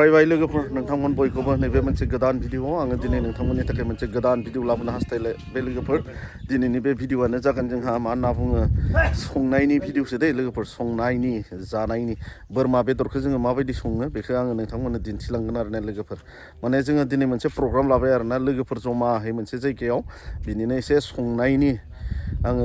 बरायबाय लोगोफोर नोंथांमोन बयखौबो नैबे मोनसे गोदान भिडिअ आङो दिनै नोंथांमोननि थाखाय मोनसे गोदान भिडिअ लाबोनो हास्थायबाय बे लोगोफोर दिनैनि बे भिडिअआनो जागोन जोंहा मा होनना बुङो संनायनि भिडिअसो दै लोगोफोर संनायनि जानायनि बोरमा बेदरखौ जोङो माबायदि सङो बेखौ आङो नोंथांमोननो दिन्थिलांगोन आरो ना लोगोफोर माने जोङो दिनै मोनसे प्रग्राम लाबाय आरो ना लोगोफोर जमाहै मोनसे जायगायाव बिनिनो एसे संनायनि आङो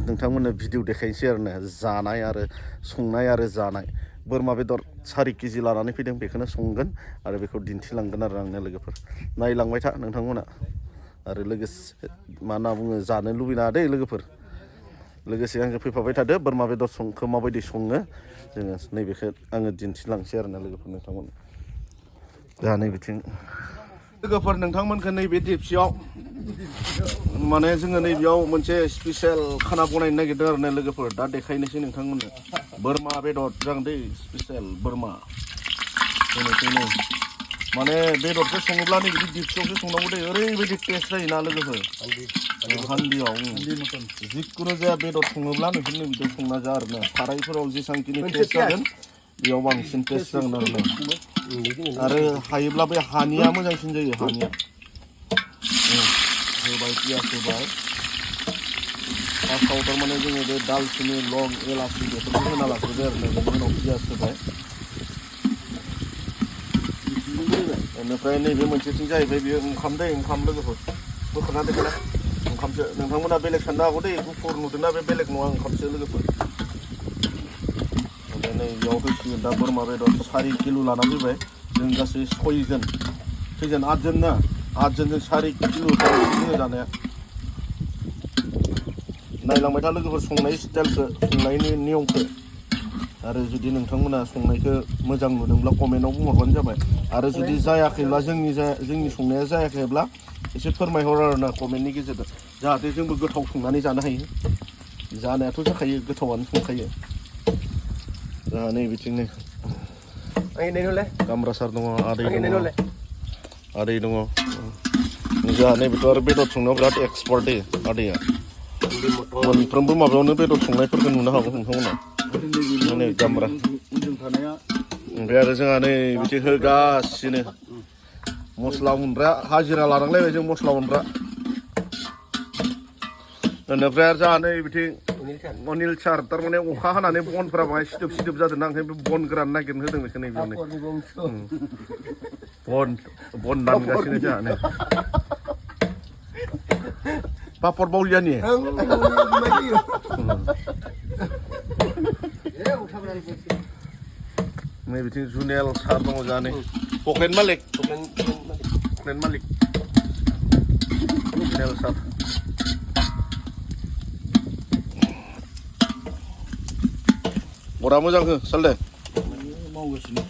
नोंथांमोननो भिडिअ देखायनोसै आरो ना जानाय आरो संनाय आरो जानाय बोरमा बेदर 4 केजि लानानै फैदों बेखौनो संगोन आरो बेखौ दिन्थिलांगोन आरो आंनो लोगोफोर नायलांबाय था नोंथांमोना आरो लोगोसे मा होनना बुङो जानो लुबैना दै लोगोफोर लोगोसे आंजों फैफाबाय थादो बोरमा बेदर संखौ माबायदि सङो जोङो नैबेखौ आङो दिन्थिलांसै आरो ना लोगोफोर नोंथांमोन दा नैबिथिं लोगोफोर नोंथांमोनखौ नैबे दिपसियाव माने जोङो नैबेयाव मोनसे स्पेसियेल खाना बनायनो नागिरदों आरो ना लोगोफोर दा देखायनोसै नोंथांमोननो बोरमा बेदर जागोन दै स्पेसियेल बोरमा होनोसैनो माने बेदरखौ सङोब्ला नैबिदि दिपसियावसो संनांगौ दै ओरैबायदि टेस्ट जायोना लोगोफोर हान्दियाव जिखुनु जाया बेदर सङोब्ला नोंसोर नैबिदियाव संना जा आरो ना सारायफोराव जेसांखिनि टेस्ट जागोन बेयाव बांसिन टेस्ट जागोन आरो हायोब्ला बे हानिया मोजांसिन जायो हानिया होबाय पियास होबाय फार्स्टआव थारमाने जोङो बे दालचिनि लं एलाचि बेफोरखौ होना लाग्रोबाय आरो ना बेनि उनाव पियास होबाय बेनिफ्राय नैबे मोनसेथिं जाहैबाय बेयो ओंखाम दै ओंखाम लोगोफोर बोखारना दोनना ओंखामसो नोंथांमोना बेलेग साननो हागौ दै गुफुर नुदोंना बे बेलेग नङा ओंखामसो लोगोफोर ओमफ्राय नै बेयाव होसिगोन दा बोरमा बेदर 4 किल' लाना फैबाय जों गासै 6 जन खैजन 8 जन ना 8 जनजों 4 किल' जोङो जानाया नायलांबाय था लोगोफोर संनाय स्टाइलखौ संनायनि नियमखौ आरो जुदि नोंथांमोना संनायखौ मोजां नुदोंब्ला कमेन्टआव बुंहरबानो जाबाय आरो जुदि जायाखैब्ला जोंनि संनाया जायाखैब्ला एसे फोरमायहर आरो ना कमेन्टनि गेजेरजों जाहाथे जोंबो गोथाव संनानै जानो हायो जानायाथ' जाखायो गोथावानो संखायो जोंहा नै बिथिंनो कामरा सार दङ आदै दङ जोंहा नैबेथ' आरो बेदर संनायाव बिराद एक्सपार्ट दै आदैया मोनफ्रोमबो माबायावनो बेदर संनायफोरखौ नुनो हागौ नोंथांमोना नै कामरा ओमफ्राय आरो जोंहा नै बिदि होगासिनो मस्ला उनग्रा हाजिरा लानांलायबाय जों मस्ला उनग्रा बेनिफ्राय आरो जोंहा नै बिथिं अनिल सार थारमाने अखा हानानै बनफोरा बाहाय सिदोब जादोंना ओंखायनो बन गोरान नागिरनो होदों बेखौ नैबेयावनो बन दानगासिनो जोंहा नै पापर बावलियानि नै बिथिं जुनेल सार दङ जोंहा नै पकेट मालिक जुनेल सार अरा मोजां हो सालदे मावगासिनो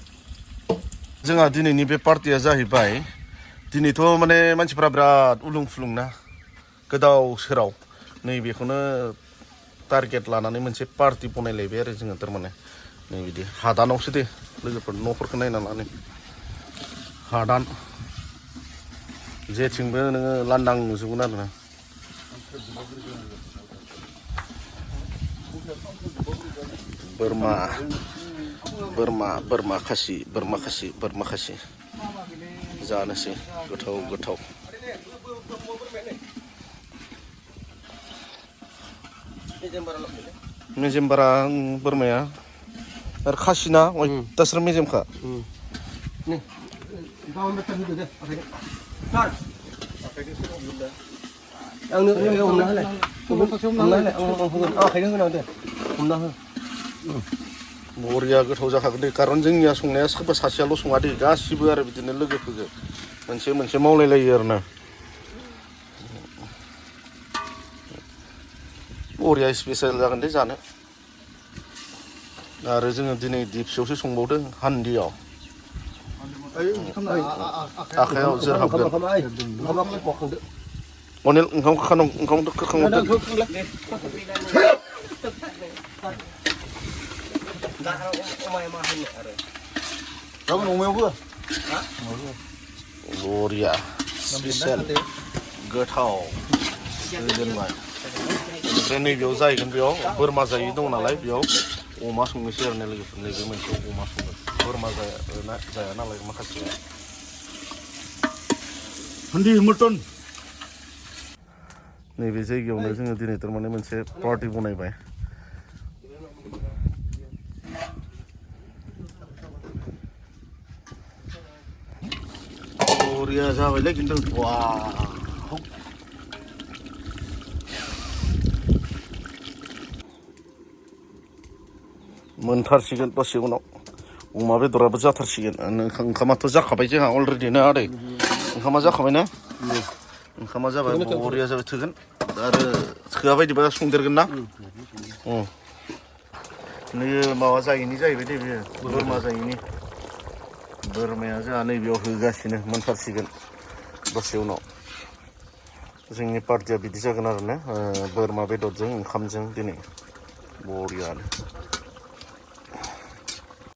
जोंहा दिनैनि बे पार्टिया जाहैबाय दिनैथ' माने मानसिफ्रा बिराद उलुं फुलुं ना गोदाव सोराव नैबेखौनो टारगेट लानानै मोनसे पार्टि बनायलायबाय आरो जोङो थारमाने नै बिदि हादानावसो दे लोगोफोर न'फोरखौ नायना लानानै हादान जेथिंबो नोङो लांदां नुजोबगोन आरो ना बोरमा खासि जानोसै गोथाव मेजेम बारा बोरमाया आरो खासिना अयथासार मेजेमखा बरिया गोथाव जाखागोन दे खारन जोंनिया संनाया सोरबा सासेयाल' सङा दे गासिबो आरो बिदिनो लोगोफोरजों मोनसे मावलायलायो आरो ना बरिया स्पेसियेल जागोन दे जानो आरो जोङो दिनै दिपसियावसो संबावदों हान्दियाव आखायाव जोर हाबगोन अनिल ओंखाम खोखांहरदो बरिया स्पेसियेल गोथाव दोनबाय ओमफ्राय नैबेयाव जाहैगोन बेयाव बोरमा जायै दं नालाय बेयाव अमा संनोसै आरो ना लोगोफोर नैबे मोनसे अमा संगोन बोरमा जाया नालाय माखासे हन्दी मटन नैबे जायगायावनो जोङो दिनै थारमाने मोनसे पार्टि बनायबाय बरिया जाबायलै खिन्थु वाव मोनथारसिगोन दसे उनाव अमा बेदराबो जाथारसिगोन ओंखामाथ' जाखाबाय जोंहा अलरेडि ना आदै ओंखामा जाखाबाय ना ओंखामा जाबाय बरिया जाबाय थोगोन आरो थोआ बायदिबा संदेरगोन ना नैयो माबा जायैनि जाहैबाय दे बेयो बोरमा जायैनि बोरमाया जोंहा नैबेयाव होगासिनो मोनथारसिगोन दसे उनाव जोंनि पार्टिया बिदि जागोन आरो ना बोरमा बेदरजों ओंखामजों दिनै बरियानो